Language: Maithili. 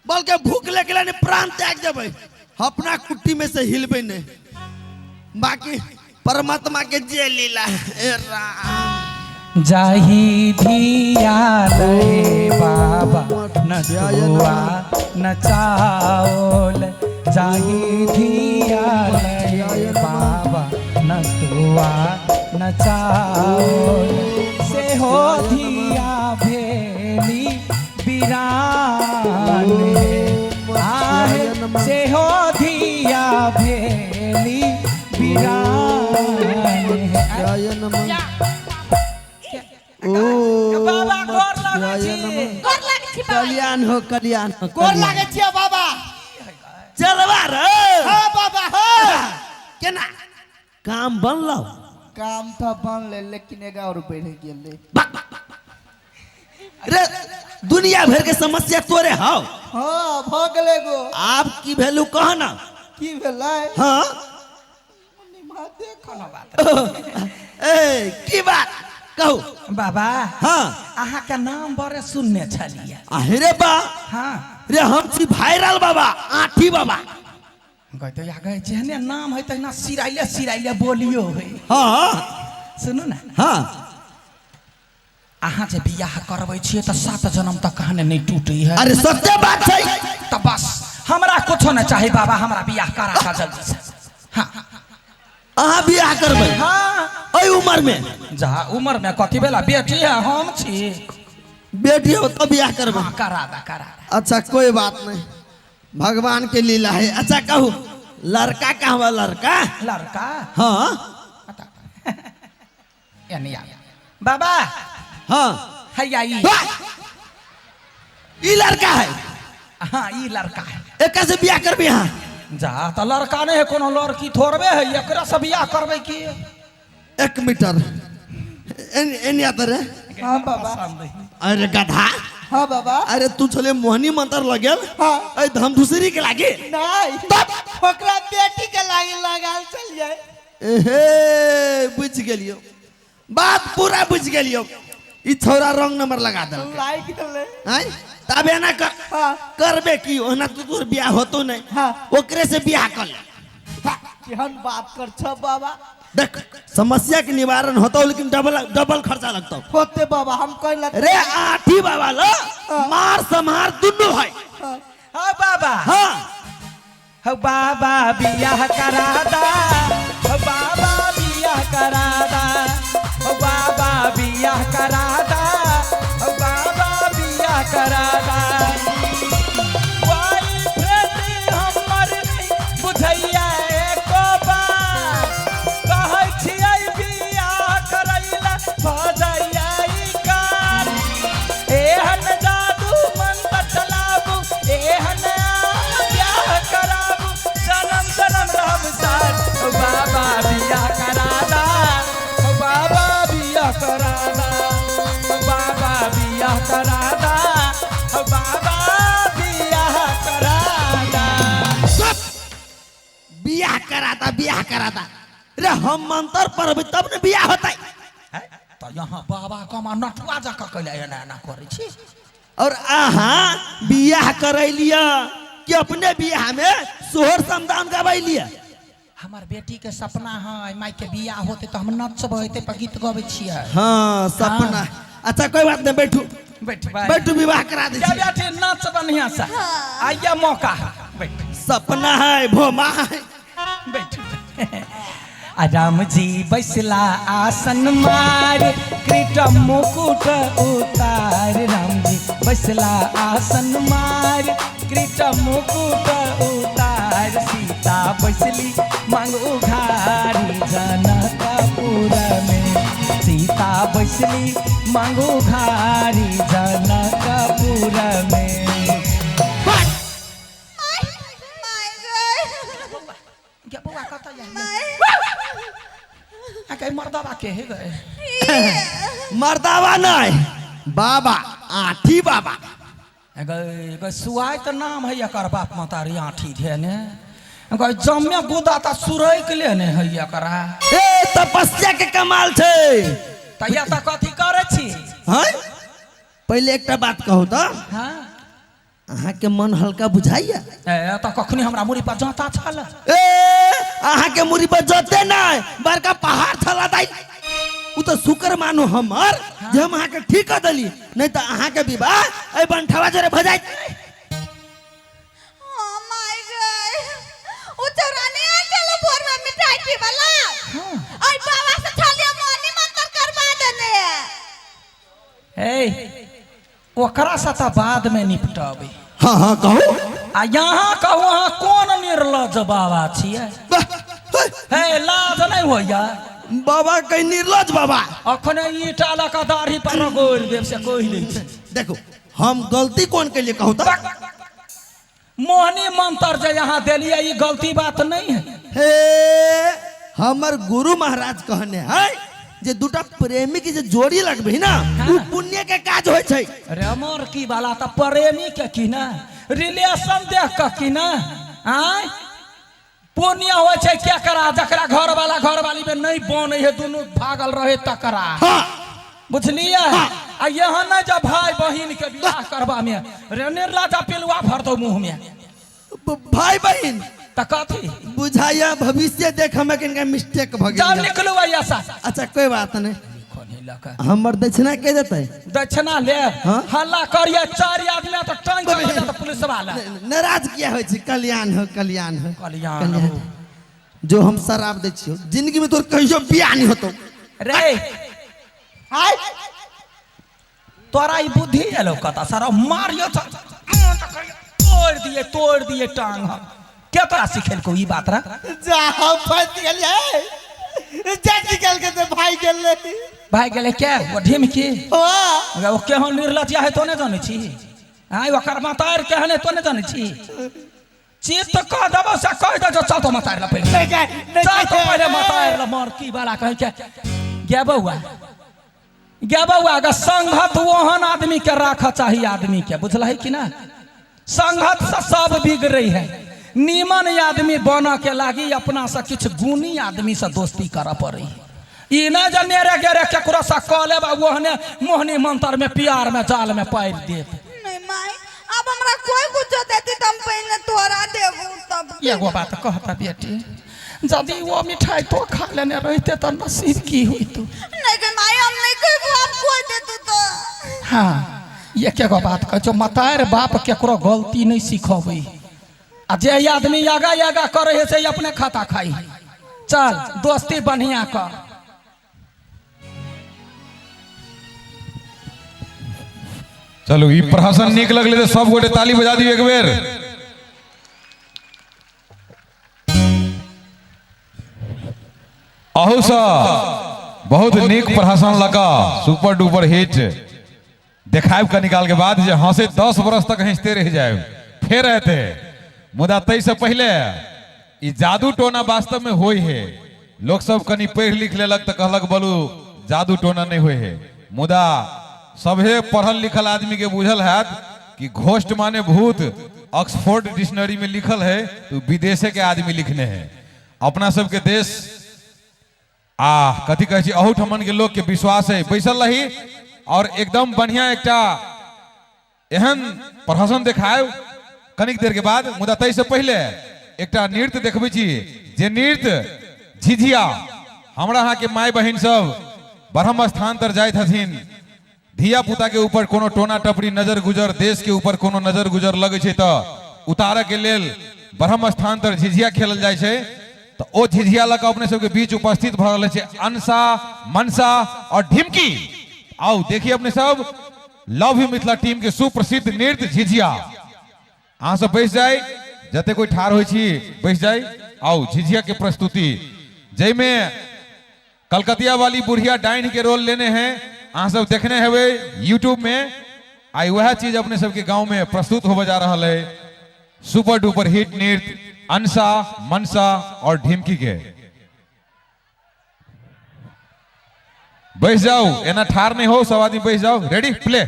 बल्कि भूख लगले ने प्राण त्याग देबै, अपना कुट्टी में से हिलबै नहीं। बाकी परमात्मा के जे लीला है, ए राम। जाही धिया रे बाबा नटुआ नचाओल, जाही धिया रे बाबा नटुआ नचाओल, से हो धिया भेली बिरान हे, आहे से हो धिया भेली बिरान हे। ओ बाबा गोर लागै छी। गोर लागै छी बाबा। कल्याण हो, कल्याण हो। गोर लागै छियै बाबा। चलबा रे। हाँ बाबा हाँ। केना काम बनलो? काम तो बनले लेकिन एगो और बढ़ गेलै। रे दुनिया भर के समस्या तोरे हौ। हाँ भ गेलै गो। आब की भेलू कह ना। की भेलै? हाँ निमा देख कोनो बात। ए की बात कहू बाबा। हाँ। अहाँ के नाम बड़े सुनने छलियै। अरे बा। हाँ। रे हम छी वायरल बाबा, आठी बाबा। गए तो या गए जेहने नाम है तहिना सिराइले सिराइले बोलियो है। हाँ। सुनू ना। हाँ। अहाँ जे बियाह करबै छियै तऽ 7 जन्म तक कहानी नहीं टूटी है। अरे सत्य बात छै। तऽ बस हमरा कुछो नहीं चाही बाबा, हमरा बियाह करा का जल्दी से। हाँ। अहाँ बियाह करबै? हाँ। एहि उम्र में? जा उम्र में कथी भेला, बेटी है हम छी। बेटी हो तो बियाह करबै? हाँ, करा दा करा दा। अच्छा कोई बात नहीं, भगवान के लीला है। अच्छा कहू लड़का कहाँ? लड़का? लड़का? हाँ। यानी बाबा। हाँ। हैया ई। ई लड़का है? हाँ ई लड़का है। एक से बियाह करबी? हाँ। जा तो लड़का नहीं है कोनो लड़की थोड़बे है, एकरा से बियाह करबै की? 1 मीटर एन रे। हाँ बाबा। अरे गधा। हाँ बाबा। अरे तू चले मोहनी मंत्र लगेल। हाँ। अरे हम दूसरी के लागे। नहीं ओकरा बेटी के लागे लगाल चलिए। एहे बुझ गेलियो बात, पूरा बुझ गेलियो। ई छोरा रंग नंबर लगा देलकै। लाइक देले। आय तब एना कर। हाँ। करबे की, ओना तू तोर बियाह होतो नहीं। हाँ। ओकरे से बियाह कर ले। केहन बात कर छ बाबा। देख समस्या के निवारण होतो लेकिन डबल डबल खर्चा लगतो। होते बाबा हम कह लग। रे आठी बाबा लो मार समार दुनू है। हाँ। हाँ बाबा। हाँ। हो बाबा बियाह करा दा, हो बाबा बियाह करा दा, हो बाबा बियाह करा दा, हो बाबा बियाह करा दा। बॉयफ्रेंड हमर नहीं बुझैया एको बार, कहै छियै बियाह करैला भजैया ई कार। एहन जादू मंत्र चलाबू, एहन बियाह कराबू, जन्म जन्म रहब साथ। ओ बाबा बियाह करा दा, ओ बाबा बियाह करा दा, ओ बाबा बियाह करा दा, ओ बाबा बियाह करा दा। सब बियाह कराता बियाह कराता। रे हम मंत्र पढ़बै तब ने बियाह होतै। तो यहाँ बाबा कमा नटुआ जकाँ कैला एना एना करै छी। और अहाँ बियाह करैलियै कि अपने बियाह में सोहर समदान गबैलियै? हमर बेटी के सपना है माई के बियाह होते तो हम नचबै ते पर गीत गबै छियै। हाँ सपना। अच्छा कोई बात नहीं, बैठू बैठबै बैठू, विवाह करा दै जा छी। बेटी नाच बढ़िया से, आइया मौका बैठ। सपना है भोमा है। बैठ। आ राम जी बैसला आसन मार, कृट मुकुट उतार। राम जी बैसला आसन मार, कृट मुकुट उतार। सीता बैसली मांग उघारी जनकपुर में, सीता बैसली मांग उघारी जनकपुर में। बौआ कतऽ जाइ? मर्दबा के हे गए? मर्दावा नहीं बाबा, आठी बाबा। गए सुआइ तऽ नाम है एकर बाप महतारी आठी धेने। गए जम्मे गुदा तऽ सुरैक लेने है एकरा। ए तपस्या के कमाल छै। तऽ या तऽ कथी करै छी? हैं पहिले एकटा बात कहू तऽ। हाँ। अहाँके मन हल्का बुझाइया? ए तऽ कखनी हमरा मुड़ी पर जाँता छल। ए अहाँके मुड़ी पर जते नहीं, बड़का पहाड़ छला दाई। उ तो शुक्र मानो हमर जे हम अहाँके ठीक कर देली, नहीं तो अहाँके विवाह ए बंठवा जरे भ जाइत। हाँ माय गए, उ चौरानी आ चलो भोर में मिठाई की वाला। और बाबा से छलिया मोनी मंत्र करवा देने। ए ओकरा से तऽ बाद में निपटबै। हाँ हाँ कहू। आ यहाँ कहू अहाँ कोन निर्लज बाबा छियै? हे लाज नहीं होइया? बाबा कहीं निर्लज बाबा। अखने ईटा लऽ कऽ दाढ़ी पर रगोड़ि देब से कहि दै छी। देखो हम गलती कोन के लिए कहू तऽ? मोहनी मंत्र जे यहाँ देलियै ई गलती बात नहीं है। हे हमर गुरु महाराज कहने है जे दूटा प्रेमी के जे जोड़ी लगबे ना उ पुण्य के काज होय छै। अरे अमर की वाला तऽ प्रेमी के की ना, रिलेशन देख के की ना, आय पुण्य होय छै केकरा जकरा घर वाला घर वाली में नहीं बनै है, दुनू भागल रहे तकरा। हाँ। बुझलियै? आ यहाँ नहीं जब भाई बहिन के बियाह करबा में रे निर्लजा पिलुआ भर दो मुंह में। भाई बहिन त कथी बुझाइया भविष्य देख हमें किनका मिस्टेक भ जाओ गेल। निकलू ऐसा। अच्छा कोई बात नहीं, कोनी लका हमर दक्षिणा के देतै? दक्षिणा ले। हाँ? हल्ला करिए चार आदमी तो टांग के लऽ जात पुलिस वाला। नाराज किया होय छै? कल्याण हो, कल्याण हो, कल्याण हो। जो हम शराब दै छियौ जिंदगी में तोर कहियो बियाह नहीं होतौ। रे हाय तोरा ई बुद्धि एलो कता सारा मारियो तोड़ दिए, तोड़ दिए टांग हम। के तोरा सिखेलको ई बात रा? जा हम फंस गेलियै, जा निकल के ते भाई गेलै। भाई गेलै के? ओ ढिमकी। हाँ। ओ केहन निर्लज्ज है तो नहीं जानै छी? आय ओकर मातार केहन है तो नहीं जानै छी? चित कह देबो से कह दे जो चल तो मातार ला पहिले। नहीं जाए, नहीं चल तो जाए। पहिले मातार ला मार की वाला कह के। गे बौआ, गे बौआ, अगर संगत ओहन आदमी के राख चाही आदमी के, बुझलही कि ना? संगत से सब बिगड़े है। नीमन आदमी बन के लागी अपना से किछु गुणी आदमी से दोस्ती करऽ पड़े। ई नहीं जे नेरे गेरे केकरो से कऽ लेब आ ओहने मोहनी मंत्र में प्यार में जाल में पारि देत। नहीं माई, अब हमरा कोई कुछ देती त हम पहिने तोरा देबू तब। एगो बात कहता बेटी, यदि वो मिठाई तो खा लेने रहते त नसीब की होइतु? नहीं के माई, हम नहीं कहबो, आप कोई देतु तो। हाँ, एक एगो बात कहै छौ, मतार बाप केकरो गलती नहीं सिखबै, आ जे आदमी आगा आगा करे है से अपने खाता खाई। चल दोस्ती बढ़िया कर। चलू ई प्रहसन नीक लगले तो सब गोटे ताली बजा दियौ एक बेर। अहू सँ बहुत नीक प्रहसन लगा सुपर डुपर हिट देखायब कनी काल के बाद जे हंसे 10 बरस तक हंसते रह जाए फेर एते। मुदा तै से पहले ई जादू टोना वास्तव में होय है। लोग सब कनी पढ़ि लिख लेलक तऽ कहलक बोलू जादू टोना नहीं होय है, मुदा सभे पढ़ल लिखल आदमी के बुझल हैत कि घोस्ट माने भूत ऑक्सफोर्ड डिक्शनरी में लिखल है तो विदेशे के आदमी लिखने है। अपना सबके देश आ कथी कहै छी अहू ठमन के लोग के विश्वास है बैसल रही और एकदम बढ़िया एकटा एहन प्रहसन देखायब कनिक देर के बाद। मुदा तै से पहले एकटा नृत्य देखबै छी जे नृत्य झिझिया हमरा अहाँ के माय बहिन सब ब्रह्म स्थान तर जाइत हथिन, धिया पुता के ऊपर कोनो टोना टपरी नजर गुजर, देश के ऊपर कोनो नजर गुजर लगै छै तऽ उतारऽ के लेल ब्रह्म स्थान तर झिझिया खेलल जाइ छै। तऽ ओ झिझिया लऽ कऽ अपने सबके बीच उपस्थित भऽ रहल छै अनसा, मनसा और ढिमकी। आउ देखिए अपने सब लव you Mithila team के सुप्रसिद्ध नृत्य झिझिया। अहाँ सब बैस जाय, जते कोई ठाढ़ होइ छी बैस जाय। आउ झिझिया के प्रस्तुति जाहिमे कलकतिया वाली बुढ़िया डाइन के रोल लेने हैं, अहाँ सब देखने हेबै यूट्यूब में। आई वह चीज अपने सबके गांव में प्रस्तुत होबे जा रहा है सुपर डुपर हिट नृत्य अनसा, मनसा और ढिमकी के। बैस जाओ, एना ठार नहीं हो, सब आदमी बैस जाओ। Ready play.